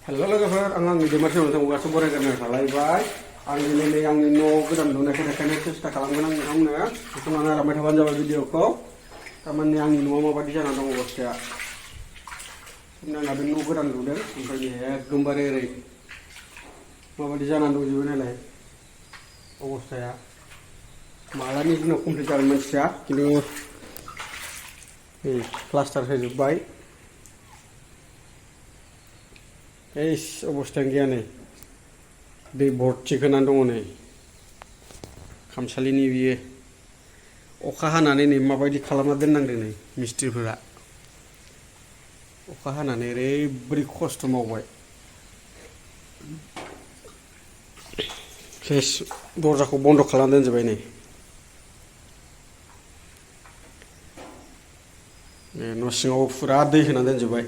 Hello लोगोफोर आं आंनि दैमारि नोंथांखौ गासै बरायग्रोनो थालायबाय आं दिनै आंनि न' गोदान लुनायखौ देखायनो सेस्था खालामगोन आंनो नोंथाङा नायलांबाय थाबानो जाबाय भिडिअखौ थारमाने आंनि न'आ माबायदि जानानै दं अबस्थाया आंना बे न' गोदान लुदों ओमफ्राय एकदमबारे ओरै माबायदि जानानै दंजोबो नायलाय अबस्थाया मालानि दिनाव कमप्लिट जागोन मिथिया खिन्थु प्लास्टार होजोबबाय अबस्थायानो गैया नै दै भर्ति होनानै दङ नै खामसालिनि बियो अखा हानानै नै माबायदि खालामना दोननांदों नै मिस्ट्रिफोरा अखा हानानै ओरैबायदि खस्थ' मावबाय सेस दरजाखौ बन्द' खालामना दोनजोबबाय नै न' सिङाव फुरा दै होना दोनजोबबाय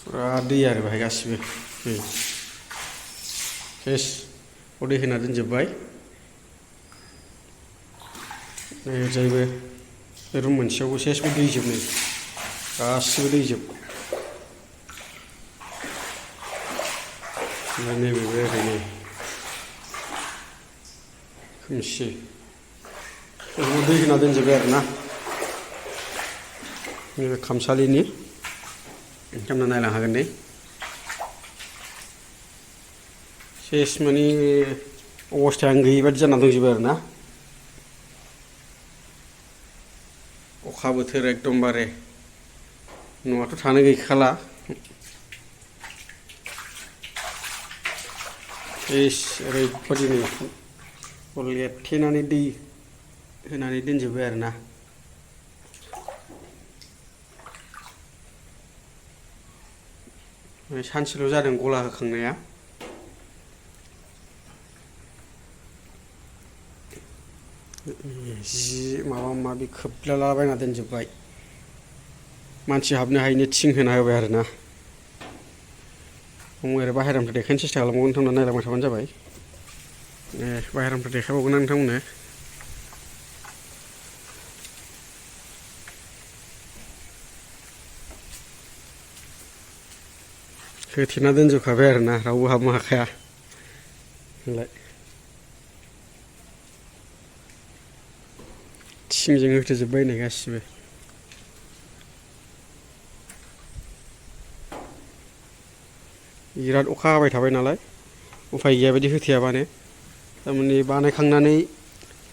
फुरा दै आरो बेहाय गासिबो सेस दै होना दोनजोबबाय जायबो रुम मोनसेयावबो सेसबो दैजोब नै गासिबो दैजोब नैबेबो ओरैनो खोमसि दै होना दोनजोबबाय आरोना नैबे खामसालिनि नोंथांमोना नायलांनो हागोन दे सेस माने अबस्थायानो गैयि बादि जाना दंजोबो आरोना अखा बोथोर एकदमबारे न'आथ' थानो गैखाला ओरैबादि नै लेरथेनानै दै होनानै दोनजोबबाय आरोना सानसेल' जादों गला होखांनाया जि माबा माबि खोबलालाबायना दोनजोबबाय मानसि हाबनो हायैनि थिं होना होबाय आरोना आं ओरै बाहेरानिफ्राय देखायनो सेस्था खालामबावगोन नोंथांमोना नायलांबाय थाबानो जाबाय बाहेरानिफ्राय देखायबावगोन आं नोंथांमोननो होथेना दोनजोबखाबाय आरोना रावबो हाबनो हाखाया होनलाय थिंजों होथेजोबबाय नै गासिबो बिराद अखा हाबाय थाबाय नालाय उफाय गैया बायदि होथेयाबानो थारमाने बानायखांनानै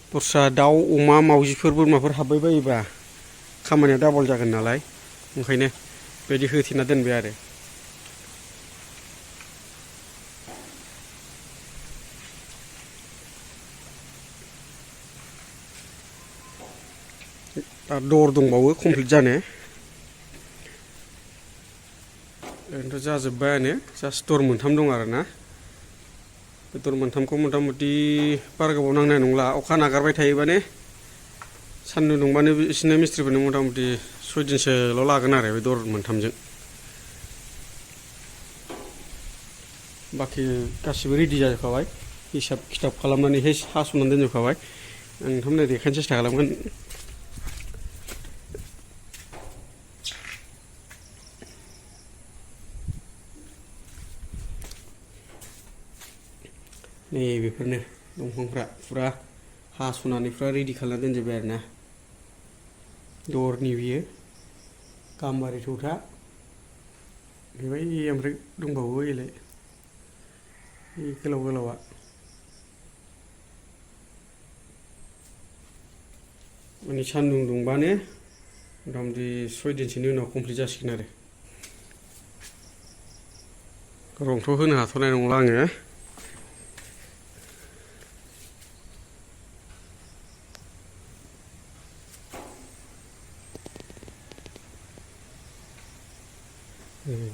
दस्रा दाउ अमा मावजिफोर बोरमाफोर हाबबाय बायोबा खामानिया डाबल जागोन नालाय ओंखायनो बेबायदि होथेना दोनबाय आरो दर दंबावो कमप्लिट जानो ओरैनोथ' जाजोब्बायानो जास्ट दर मोनथाम दं आरोना बे दर मोनथामखौ मथा मथि बारा गोबाव नांनाय नंला अखा नागारबाय थायोबानो सान्दुं दुंबानो बिसोरनो मिस्ट्रिफोरनो मथा मथि 6 दिनसोल' लागोन आरो बे दर मोनथामजों बाखि गासिबो रेडि जाजोबखाबाय हिसाब खिथाब खालामनानैहाय हास'नानै दोनजोबखाबाय आं नोंथांमोननो देखायनो सेस्था खालामगोन नै बेफोरनो दंफांफ्रा फुरा हास'नानै फुरा रेडि खालामना दोनजोबबाय आरोना दरनि बियो गाम्बारि थौथा बेबायदि ओमफ्राय दंबावो एलाय गोलाव गोलावा माने सान्दुं दुंबानो मथा मथि 6 दिनसोनि उनाव कमप्लिट जासिगोन आरो रंथ' होनो हाथ'नाय नंला आङो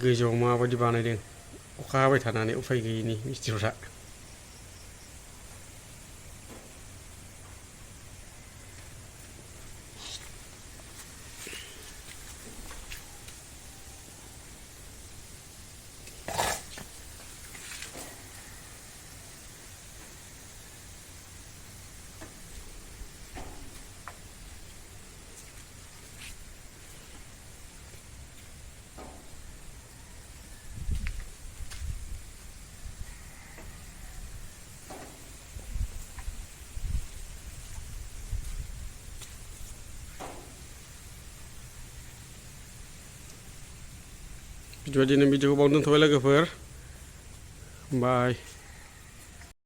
गोजौआव माबायदि बानायदों अखा हाबाय थानानै उफाय गैयिनि मिस्ट्रिफ्रा बेबायदिनो भिडिअखौ बावनो दोनथ'बाय लोगोफोर बाय।